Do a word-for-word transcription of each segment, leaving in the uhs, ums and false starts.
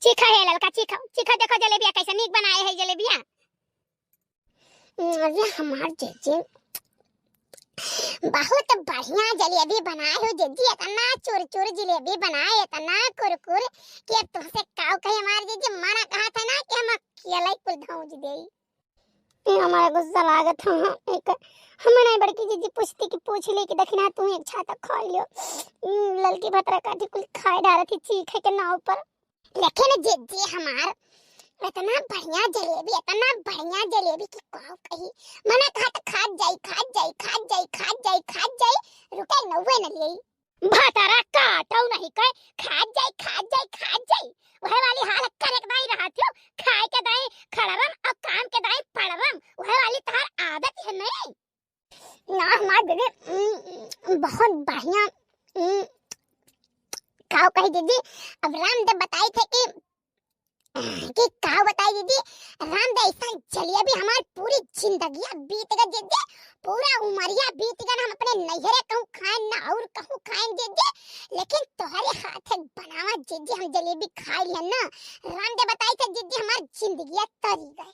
चीखा हे ललका, चीखा, चीखा, देखो जलेबिया कैसे नीक बनाए है जलेबिया। अरे हमार जीजी बहुत बढ़िया जलेबी बनाए हो जीजी, इतना चुरचुर जलेबी बनाए, इतना कुरकुर कि अब तुमसे काव कही हमार जीजी, मना कहा था ना कि हम अकेले कुल धौंज देई। ए, हमारा गुस्सा लागत ह, एक हम नहीं बड़की जीजी पूछती कि पूछ ले कि दखिना तू एक छाता खा लियो। हम्म, ललकी भतरा काठी कुल खाए डारत ही चीखे के नाव पर। लेकिन जीजी हमार इतना बढ़िया जलेबी, इतना बढ़िया जलेबी कि काव कही। मना कहा तो खात जाई, खात जाई, खात जाई, खात जाई, खात जाई, रुके नौवे न लियई। भतरा काटौ नहीं कहे, खात जाई, खात जाई, खात जाई। वहे वाली हाल करे के दाई रहत हो, खाए के दाई खड़रम और काम के दाई पड़रम। वहे वाली तहार आदत है नहीं। ना हमार दीदी, उम, बहुत बढ़िया, उम, काव कही दीदी, अब रामदेव बताई थे कि कि का बताई दीदी, रामदेव ऐसा जलेबी हमार पूरी जिंदगिया बीत गई दीदी, पूरा उमरिया बीत गई, हम अपने नैहरे कहूँ खाए ना और कहूँ खाए दीदी, लेकिन तोहरे हाथ के बनावा दीदी हम जलेबी खाए लिया ना, रामदेव बताई थे दीदी हमार जिंदगिया तरी गए।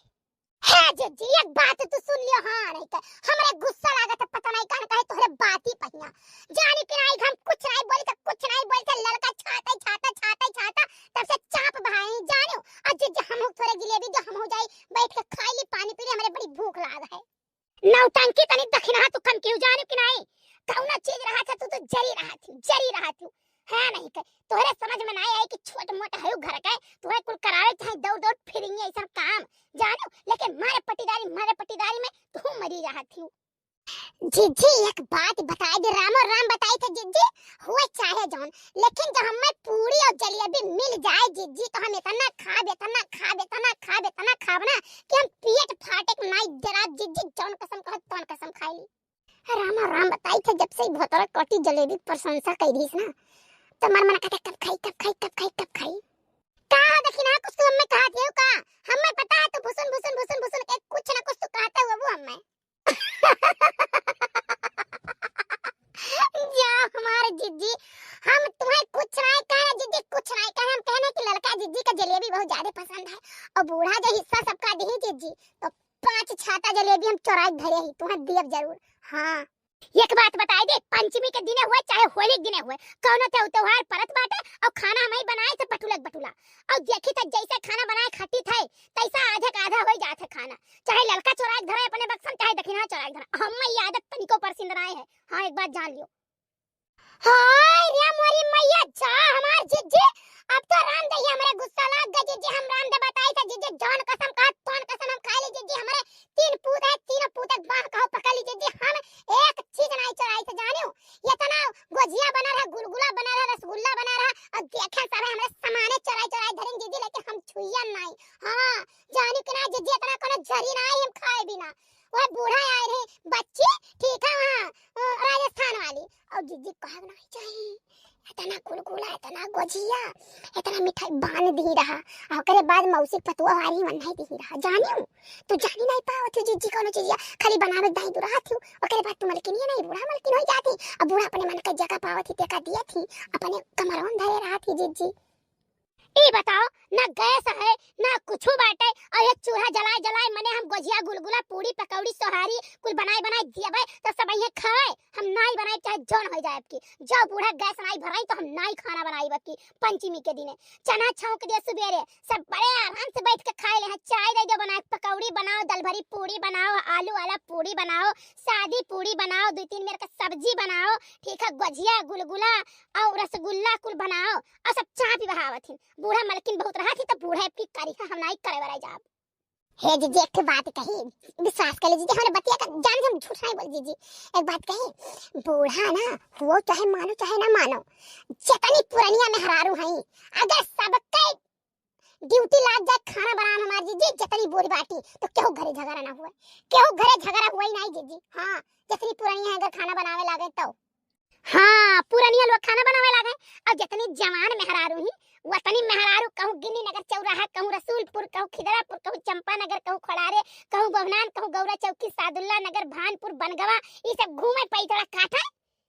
हे दीदी एक बात तू सुन लियो, हाँ नहीं तो हमरे गुस्सा लागत है, पता नहीं कान कहे तोहरे बाती पहिया, जानी कि नहीं हम कुछ नहीं बोली तो कुछ नहीं बोली तो ललका छाता छाता छाता छाता तब से चाप बहाए जानो। आ जीजी हम हो थोड़े जलेबी दो, हम हो जाई बैठ के खाई ली, पानी पी ली, हमरे बड़ी भूख लाग है। नौटंकी तनी दखिना तू कम क्यों जानो कि नहीं? कौनो चीज रहा था तू तो जरी रहा थी, जरी रहा थी। है नहीं के तोहरे समझ में नहीं आई कि छोट मोट है घर के, तोहरे कुल करावे चाहे दौड़ दौड़ फिरेंगे ऐसा काम जानो, लेकिन मारे पटीदारी, मारे पटीदारी में तू मरी रहा थी। जीजी एक बात बताई दे, रामो राम बताई थे जीजी, हुए चाहे जौन, लेकिन जब हमें पूरी और जलेबी मिल जाए जीजी तो हम इतना खाब, इतना खाब, इतना खाब, इतना खाब ना कि हम पेट फाटे के नाई डराब जीजी, जौन कसम कहो तौन कसम खाई ली। रामो राम बताई थे जब से ही भोतरा कटी जलेबी प्रशंसा कई रहीस ना, तो मन मन कहते कब खाई, कब खाई, कब खाई, कब खाई। का हो दखिना कुछ तू हमें कहा दियो का? हमें पता है तू भुसुन भुसुन भुसुन भुसुन के कुछ ना कुछ तू कहते हुए वो हमें। जा हमार जीजी, हम तुम्हें कुछ नहीं कहे जीजी, कुछ नहीं कहे। हम कहने की ललका जीजी का जलेबी बहुत ज्यादा पसंद है और बूढ़ा जो हिस्सा सबका दी जीजी, तो पांच छाता जलेबी हम चोराई धरे ही, तुम्हें दियब जरूर। हाँ, एक बात बताई दे, पंचमी के दिने हुए चाहे होली के दिने हुए, कौनो त्योहार परत बाटे और खाना हम ही बनाए थे बटुलक बटुला, और देखी था जैसे खाना बनाए खटी थे तैसा आधे का आधा हो जात है खाना। चाहे ललका चोराई धरे अपने बक्सन, चाहे दखिना चोराई धरे, हम ये आदत तनिको परसिंद नाय है। हाँ, एक बात जान लियो। हाय रे मोरी मैया, जा हमार जीजी, अब तो राम दहिया हमरे गुस्सा लाग गए जीजी, हम राम दे बताई था जीजी, जौन कसम कहा तौन कसम हम खाई ली जीजी, हमरे तीन पूत है, तीनों पूत एक बाह कहो पकड़ ली जीजी, हम एक चीज नहीं चोराई थे जानियो, इतना गोजिया बना रहा, गुलगुला बना रहा, रसगुल्ला बना रहा, और देखे सब हमरे सामाने चोराई चोराई धरें जीजी, लेकिन हम छुइया नहीं। हाँ, जानी कि ना जीजी, इतना कोनो जरी ना आई हम खाए बिना। वह बूढ़ा आए रहे, बच्ची ठीक है वहाँ, अ, राजस्थान वाली, और जीजी कहे नहीं चाहिए, इतना गुलगुला, इतना गोजिया, इतना मिठाई बांध दी रहा, और ओकरे बाद मौसी पतुआ वाली मन नहीं दी रहा, जानियो। तू जानी नहीं पावत हो जीजी कोनो चीजिया, खाली बनावे दाई दुरा थी, ओकरे बाद तू मलकिनिया नहीं, बूढ़ा मलकिन हो जाती, अब बूढ़ा अपने मन का जगह पावत ही, तेका दिया थी, अपने कमरवन धरे रहा थी जीजी। ई बताओ, ना गैस है, ना कुछु बाटे, और ये चूल्हा जलाए जलाए मने हम गोजिया, गुलगुला, पूड़ी, पकौड़ी, सोहारी कुल बनाए बनाए दियबे तो सब इहे खाए। हम नाई बनाए चाहे जौन हो जाए की, जो बूढ़ा गैस नाई भराई तो हम नाई खाना बनाई बकी पंचमी के दिने। चना छौंक दिए सुबेरे, सब बड़े आराम से बैठ के खाए ले हैं। चाय दे दो बनाए, पकौड़ी बनाओ, दलभरी पूड़ी बनाओ, आलू वाला पूड़ी बनाओ, सादी पूड़ी बनाओ, दो तीन मेर का सब्जी बनाओ, ठीक है, गोजिया, गुलगुला और रसगुल्ला कुल बनाओ। और सब चापी बहावत हिन। बूढ़ा मलकिन बहुत रहत ही, तो बूढ़ा की करी है, हम नाई करे वराई जाब। हे जीजी, एक ठे बात कही, विश्वास कर ले जीजी, हमरे बतिया का जान, हम झूठ नहीं बोल जीजी। एक बात कही, बूढ़ा ना, वो चाहे मानो चाहे ना मानो, जतनी पुरनिया मेहरारू हई, अगर सबके ड्यूटी लाग जाए खाना बनावे हमार जीजी, जतनी बोरी बाटी, तो केहू घरे झगड़ा ना हुए, केहू घरे झगड़ा हुए ही नहीं जीजी। हाँ, जतनी पुरनिया है अगर खाना बनावे लागे तो। हाँ, पुरनिया लोग खाना बनावे लागे। और जितनी जवान मेहरारू ही, वतनी मेहरारू कहूँ गिन्नी नगर चौराहा, कहूँ रसूलपुर, कहूँ खिदरापुर, कहूँ चंपानगर, कहूँ खोड़ारे, कहूँ बहुनान, कहूँ गौरा चौकी, सादुल्ला नगर, भानपुर, बनगवा, ये सब घूमे पाई थोड़ा काटा।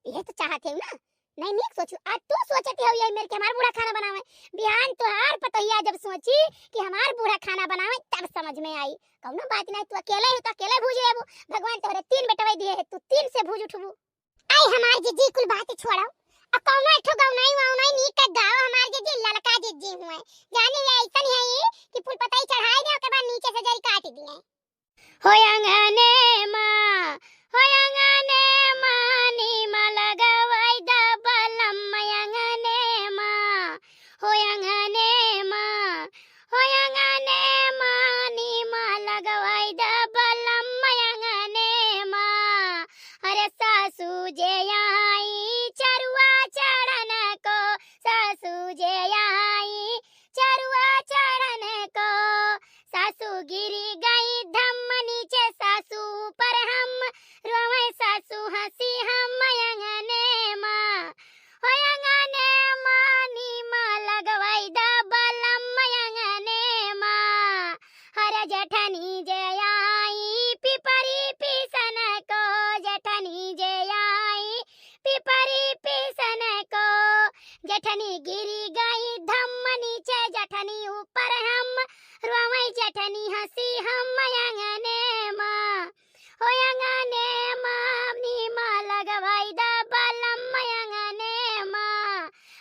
ये तो चाहत है ना, नहीं, नीक सोचू। आज तू सोचती हो यही मेर के हमार बूढ़ा खाना बनावे। बिहान तोहार पतोहिया जब सोची कि हमार बूढ़ा खाना बनावे, तब समझ में आई। कौनो बात नहीं, तू अकेले हो तो अकेले भूज लेबू। भगवान तोहरे तीन बेटवे दिए है, तू तीन से भूज उठबू। आई हमार जिज्जी, कुल बात छोड़ो। अब कौनो एक ठो गौनाई वौनाई नीक के गाओ हमार जिज्जी, ललका जिज्जी हुए। जानी ये ऐसन है ये कि फूल पतई चढ़ाई दे, ओके बाद नीचे से जरी काट दिए। हो अंगने मा, हो अंगने मा, नीमा लगवाई द बलम अंगने मा। हो अंगने मा, हो अंगने मा, नीमा लगवाई द बलम अंगने मा। अरे सासू जे आई चरुआ चढ़न को, सासू जे आई चरुआ चढ़न को, सासू गिरी गई धम्म नीचे, सासू ऊपर हम रोवे, सासू हंसी हम अंगने मा। हो अंगने मा, नीमा लगवाई द बलम अंगने मा। हर जेठनी जे आई पिपरी पीसन को, जेठनी जे आई पिपरी पीसन को, जेठनी गिरी गई धम्म नीचे, जेठनी ऊपर हम रोवे, जेठनी हंसी हम अंगने मा। हो अंगने मा, नीमा लगवाई द बलम अंगने मा।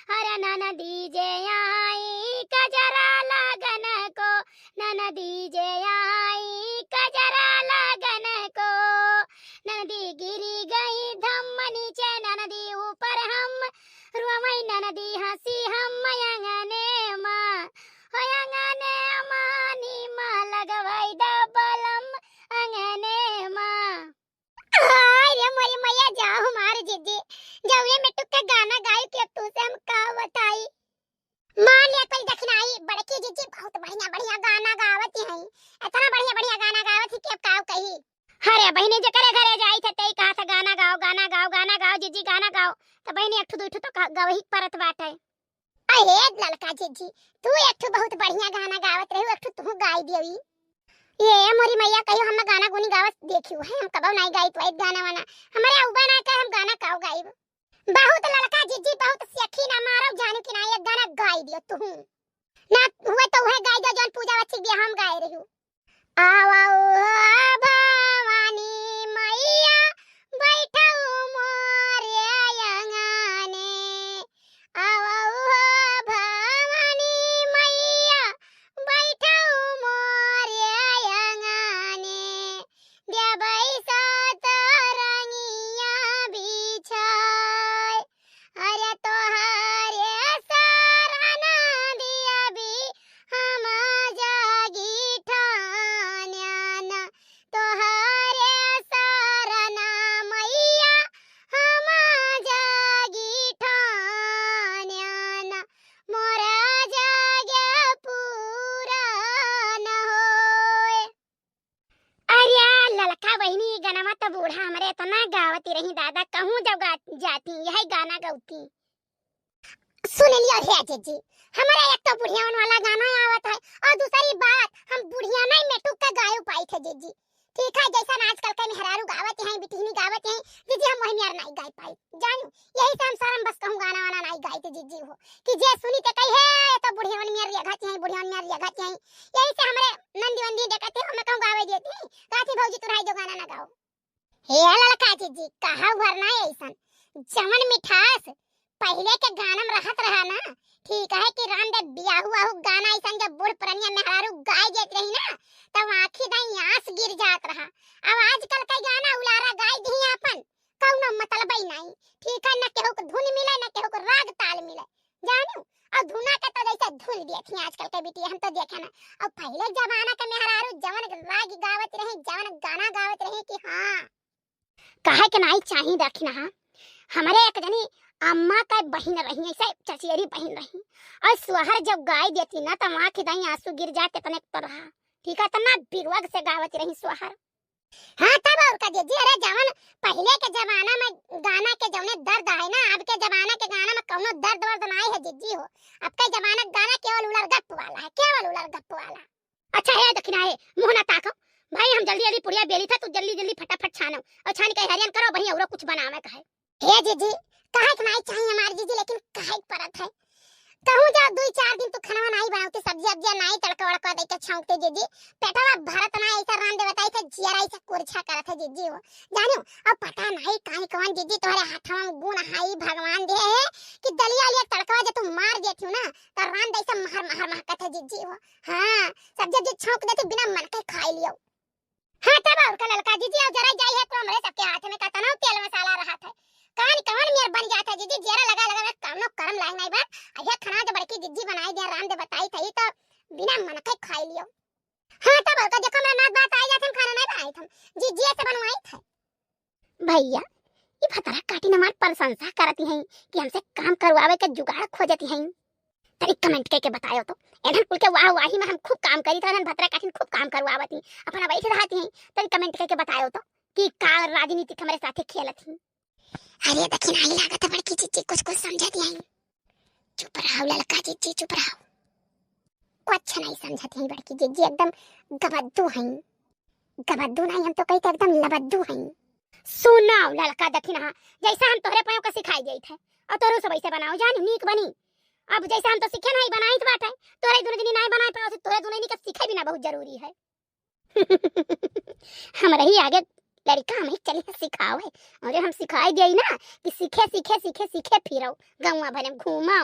अरे ननदी जे आई कजरा लगन को, ननदी जे आई कजरा लगन को, ननदी गिरी गई धम्म नीचे, ननदी ऊपर हम रोवे, ननदी हंसी हम अंगने मा। हो अंगने मा, नीमा लगवाई द बलम अंगने मा। हाय रे मोरी मैया, जाओ हमार जिज्जी, जाओ ये मेटुक के गाना गाई के अब तू से हम का बताई। मान लिया कुल दखिनाई, बड़की जिज्जी बहुत बढ़िया बढ़िया गाना गावत हैं, इतना बढ़िया बढ़िया गाना गावत ही कि अब का कही। अरे बहिनी, जेकरे घरे जाई थे तेई कहा था गाना गाओ, गाना गाओ, गाना गाओ जिज्जी, गाना गाओ। तो बहिनी एक ठो दू ठो तो गा-, गावही परत बाटे। अरे ललका जिज्जी, तू एक ठो बहुत बढ़िया गाना गावत रही, एक ठो तू गाई देवी। ये मोरी मैया, कहियो हम गाना गुनी गावत देखियो है, हम कबो नहीं गाई तो गाना वाना, हमारे उबा ना कर हम गाना काओ गाइब। बहुत ललका जिज्जी, बहुत सेखी ना मारो, जानू कि ना, एक गाना गाई दियो तू। ना हुए तो वह गाई दो जौन पूजा बच्ची बियाह हम गाए रहू। आवो हो भवानी मैया, बैठो मोरे अंगने। आवो हो भवानी मैया, बैठो मोरे अंगने। देबै सतरंगिया बिछाए, अरे तोहरे शरण दियबी हम जागी ठान्यान, तोहरे शरण मैया हम जागी ठान्यान, मोरा जागे पूरा न होए। अरे ललका बहिनी, ई गनवा त बूढ़ा हमरे इतना गावती रही दादा, कहूँ जब गा-, जाती यही गाना गौती। सुन लियो हे जिज्जी, हमरे एक तो बुढ़ियावन वाला गाना आवत है और दूसरी बात हम बुढ़िया नहीं मेटुक के गायो पाई थे जिज्जी। ठीक है, जैसन आजकल के मेहरारू गावत हैं, बिटिहनी गावत हैं, जिज्जी हम वही मेर नहीं गाई पाई। जानू, यही से हम शर्म बस कहूँ गाना वाना नहीं गाई थे जिज्जी हो। कि जे सुनी ते कही, "हे, ये तो बुढ़ियावन मेर रेघत हैं, बुढ़ियावन मेर रेघत हैं।" यही से हमरे नंदी वंदी देखत हैं, हमें कहूँ गावे देती, कहती, "भौजी, तू रही जो गाना ना गाओ।" हे ललका जिज्जी, कहा भर ना ऐसन। जवन मिठास पहिले के गाना में रहत रहा ना, ठीक है कि राम दे बियाहू आहू गाना ऐसन जब बूढ़ पुरनिया मेहरारू गाए जात रही ना, तब आँखी दाई आंस गिर जात रहा। अब आजकल के गाना उलारा गाए दी आपन, कौनो मतलबई नाई। ठीक है, न केहू को धुन मिले, न केहू को राग ताल मिले, जानू। और धुना के तो जैसे धुन दिए थी आजकल के बिटिया, हम तो देखे ना। और पहले जमाना के मेहरारू जवन राग गावत रहे, जवन गाना गावत रहे कि हाँ, काहे के नाई चाही दखिनहा। हमरे एक जनी अम्मा का बहिन रही, ऐसे चचेरी बहिन रही, और सोहर जब गाई देती ना, तो आँखी दाई आंसू गिर जाते, तने तो रहा। ठीक है, इतना बिरवग से गावत रही सोहर। हाँ, तब और का जिज्जी, अरे जवन पहिले के जमाना में गाना के जौने दर्द है ना, अब के जमाना के गाना में कौनो दर्द वर्द नाई है जिज्जी हो। अब के जमाना के गाना केवल उलर गप वाला है, केवल उलर गप वाला। अच्छा हे दखिनहा, मुँह ना ताको भाई, हम जल्दी जल्दी पुड़िया बेली था, तू जल्दी जल्दी फटाफट छानो और छान के हरियन करो, वहीं औरो कुछ बनावे का है। हे जिज्जी, का खाए के नाई चाहिए हमार जीजी, लेकिन खाए के पड़त है। कहूँ जाओ, दुई चार दिन तू खाना नाई बनावती, सब्जी अब्जिया नाई तड़का वड़का दे के छौंकते जीजी, पेटवा भरत ना, ऐसा रांध दे बताई थे, जियरा ऐसा कुरछा करत है जीजी हो। जानियो, अब पता नहीं काहे कौन जीजी तोहरे हाथवा में गुण हाई भगवान दे है कि दलिया लिया तड़कवा जे तू मार देती हो ना, तो रांध ऐसा महर महर महकत है जीजी हो। हाँ, सब्जी अब्जी छौंक देती, बिना मन के खाई लियो। हाँ, तब और का ललका जीजी, और जरा जाई है तो हमरे सबके हाथ में कतनो तेल मसाला रहत है। कौन कौन मेर बन जात है जीजी, जियरा लगा लगा में कौनो करम लायक नहीं बा। आ ये खाना जो बड़की जीजी बनाई दे, रांध दे बताई थी, तो बिना मन के खाई लियो। हाँ, तब और का, देखो, हमरा नात बात आई जात, हम खाना नहीं बनाई थम, जीजी से बनवाई थे। भैया, ई भतरा काटिन हमार प्रशंसा करती हैं कि हमसे काम करवावे के जुगाड़ खोजती हैं। तनी comment करके बतायो तो, एनन कुल के वाह वाही में हम खूब काम करी, तो एनन भतरा काटिन खूब काम करवावती, अपना बैठ रहती हैं। तनी comment करके बतायो तो कि का राजनीति के हमरे साथे खेलत ही। अरे दखिन, आई लागत है बड़की जीजी कुछ कुछ समझती हैं। चुप रहो ललका जीजी, चुप रहो। कुछ नहीं समझती हैं बड़की जीजी, एकदम गबद्दू हैं। गबद्दू नहीं, हम तो कही थे एकदम लबद्दू हैं। सुनाओ ललका दखिन, हाँ, जैसा हम तोहरे पाँव का सिखाई जाई थे, और तोहरो सब ऐसे बनाओ, जानी नीक बनी। अब जैसे हम तो सीखे नहीं बनाई तो बात है, तोहरे दोनों जनी नहीं बनाए पाओ, तो तोहरे दोनों जनी के सीखे भी ना बहुत जरूरी है। हम रही आगे लड़का, हम ही चली सिखाओ है, और हम सिखाई दिया ना कि सीखे सीखे सीखे सीखे फिरो, गौवा भरे में घूमो।